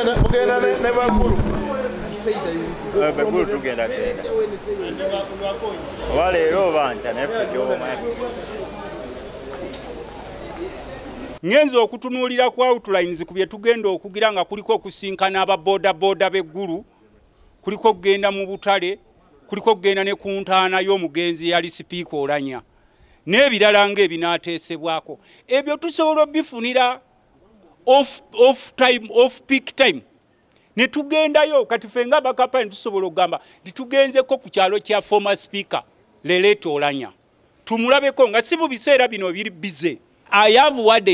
Mugenda ne bakulu. Bakulu tugenda genda. Oba leero oba nkya naye ffe gy'omanyi. Ngenze okutunuulira ku outlines ku bye tugenda okugira nga kuliko okusinkana aba boda boda b'eggulu, kuliko okugenda mu butale, kuliko okugenda ne ku ntaana y'omugenzi yali sipiika Olanya n'ebirala ng'ebinaateesebwako. Ebyo tusobola obifunira off time, off peak time. Ne tugendayo kati ffe nga abakapani tusobola okugamba nti tugenzeko ku kyalo kya former speaker Leleto Olanya, tumulabeko nga si mu biseera bino biri busy. I have what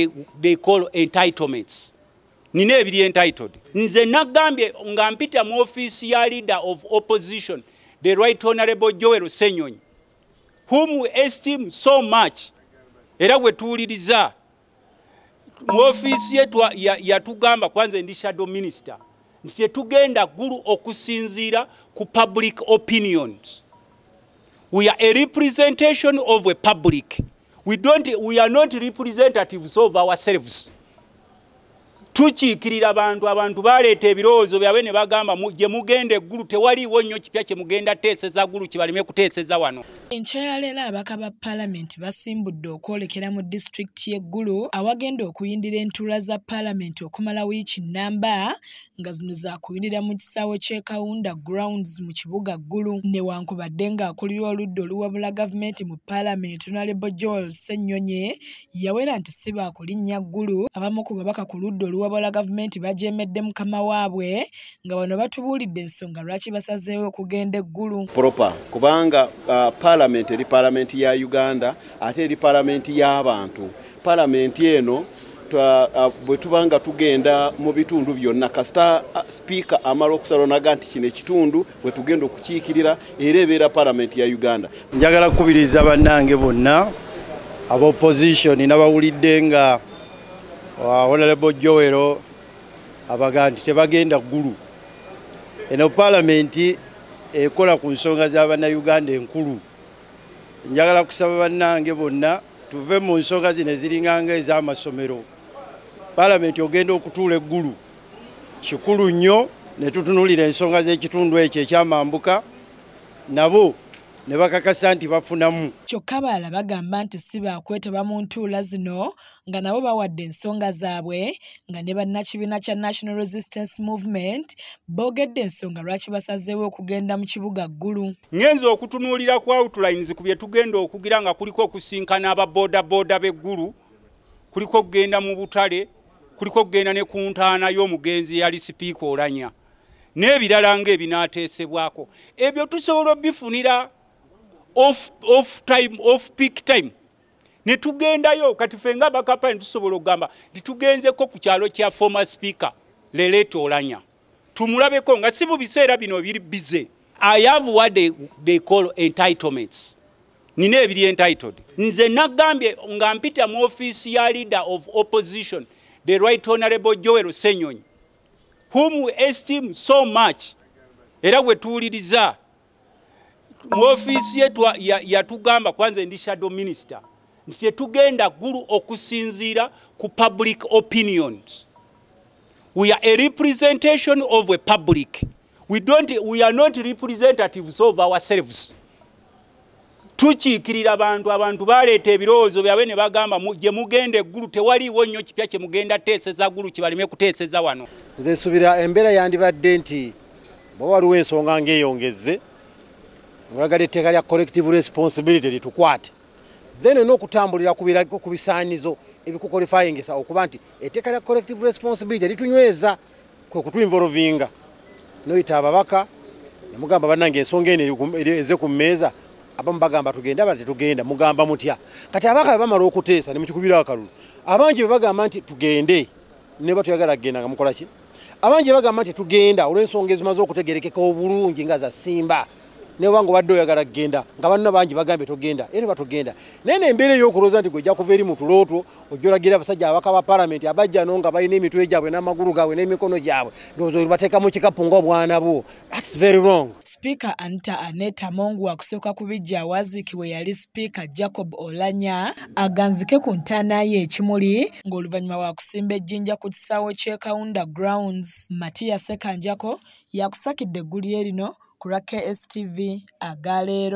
they call entitlements. Nina ebiri entitled. Nze nagambye nga mpita mu office ya leader of opposition, the Right Honorable Joel Ssenyonyi, whom we esteem so much, era gwe tuwuliriza mu office ye yatugamba kwanza ndi shadow minister nti tetugenda Gulu okusinziira ku public opinions. We are a representation of a public. We are not representatives of ourselves. Tukiikirira abantu, abantu baleeta ebirowoozo byabwe ne bagamba gye mugenda eggulu tewaliiwo nnyo kipya kye mugenda teeseza Gulu kibaleme kuteeseza wano. Enkya ya leero ababaka ba paalamenti basimbudde okwolekera mu disitulikiti y'e Gulu awagenda okuyindira entuula za paalamenti okumala wiiki nnamba nga zino zaakuyindira mu kisaawe ky'e Kaunda Grounds mu kibuga Gulu. Newankubadde ng'akulira oludda oluwabula gavumenti mu paalamenti Honorable Joel Ssenyonyi yawera nti si baakulinnya Gulu, abamu ku babaka ku ludda oluwabula gavumenti bajeemedde mukama waabwe nga bano batubuulidde ensonga lwaki basazeewo okugenda e Gulu. Proper kubanga parliament eri parliament ya Uganda ate eri parliament y'abantu. Parliament eno bwe tubanga tugenda mu bitundu byonna kasita speaker amala okusala naga nti kino ekitundu bwe tugenda okukiikirira era ebeera parliament ya Uganda. Njagala kukubiriza bannange bonna aba opposition n'abawulidde nga Honorable Joel abaga nti tebagenda Gulu. Eno parliament ekola ku nsonga z'abannayuganda enkulu. Njagala kusaba bannange bonna tuve mu nsonga zino eziringanga ez'amasomero. Parliament ogenda okutuula eggulu kikulu nnyo ne tutunuulira ensonga z'ekitundu ekyo ekyamambuka nabo ne bakakasa nti bafunamu. Kyokka abalala bagamba nti si baakwetaba mu ntuula zino nga nabo bawadde ensonga zaabwe nga ne bannakibiina kya National Resistance Movement boogedde ensonga lwaki basazeewo okugenda mu kibuga Gulu. Ngenze okutunuulira ku outlines ku bye tugenda okugira nga kuliko okusinkana aba boda boda b'eggulu, kuliko okugenda mu butale, kuliko okugenda ne ku ntaana y'omugenzi yali sipiika Olanya n'ebirala ng'ebinaateesebwako. Ebyo tusobola obifunira off time, off peak time. Ne tugendayo kati ffe nga abakapani tusobola okugamba nti tugenzeko ku kyalo kya former speaker Leleto Olanya, tumulabeko nga si mu biseera bino biri busy. I have what they call entitlements. Nina ebiri entitled. Nze nagambye nga mpita mu office ya leader of opposition, the Right Honorable Joel Ssenyonyi, whom we esteem so much, era gwe tuwuliriza mu office ye yatugamba kwanza ndi shadow minister nti tetugenda Gulu okusinziira ku public opinions. We are a representation of a public. We are not representatives of ourselves. Tukiikirira abantu, abantu baleeta ebirowoozo byabwe ne bagamba gye mugenda eggulu tewaliiwo nnyo kipya kye mugenda teeseza Gulu kibaleme kuteeseza wano. Nze nsuubira embeera yandibadde nti bw'oba waliwo ensonga ng'eyongezze ng'oyagala etteeka lya collective responsibility litukwate, then olina okutambulira ku bisaanizo ebikuqualifyingisa okuba nti etteeka lya collective responsibility litunyweza kwe kutuinvolvinga. N'oyita ababaka ne mugamba bannange ensonga eno eze ku mmeeza, abamu bagamba tugenda abalala tetugenda, mugamba mutya? Kati ababaka bwe bamala okuteesa ne mukikubira akalulu, abangi bwe bagamba nti tugende ne batuyagala kugenda nga mukola ki? Abangi bwe bagamba nti tugenda olw'ensonga ezimaze okutegeerekeka obulungi nga za Simba, Newa nga obadde oyagala kugenda nga banna bangi bagambye togenda, era batogenda. Naye n'embeera ey'okulowooza nti gwe ojja kuva eri mu tulo two ojja olagira abasajja ababaka ba paalamenti abajja no nga balina emitwe gyabwe n'amagulu gaabwe n'emikono gyabwe, ndowooza bateeka mu kikapu ng'obwana bwo. That's very wrong. Sipiika Anita Annet Among wakusooka kubijja awaziikibwa yali Sipiika Jacob Oulanyah aganzike ku ntaana ye ekimuli, ng'oluvannyuma wakusimba ejjinja ku kisaawe ky'e Kaunda Grounds. Matia Ssekanjako yakusakidde eggulire lino ku lwa KSTV agaleero.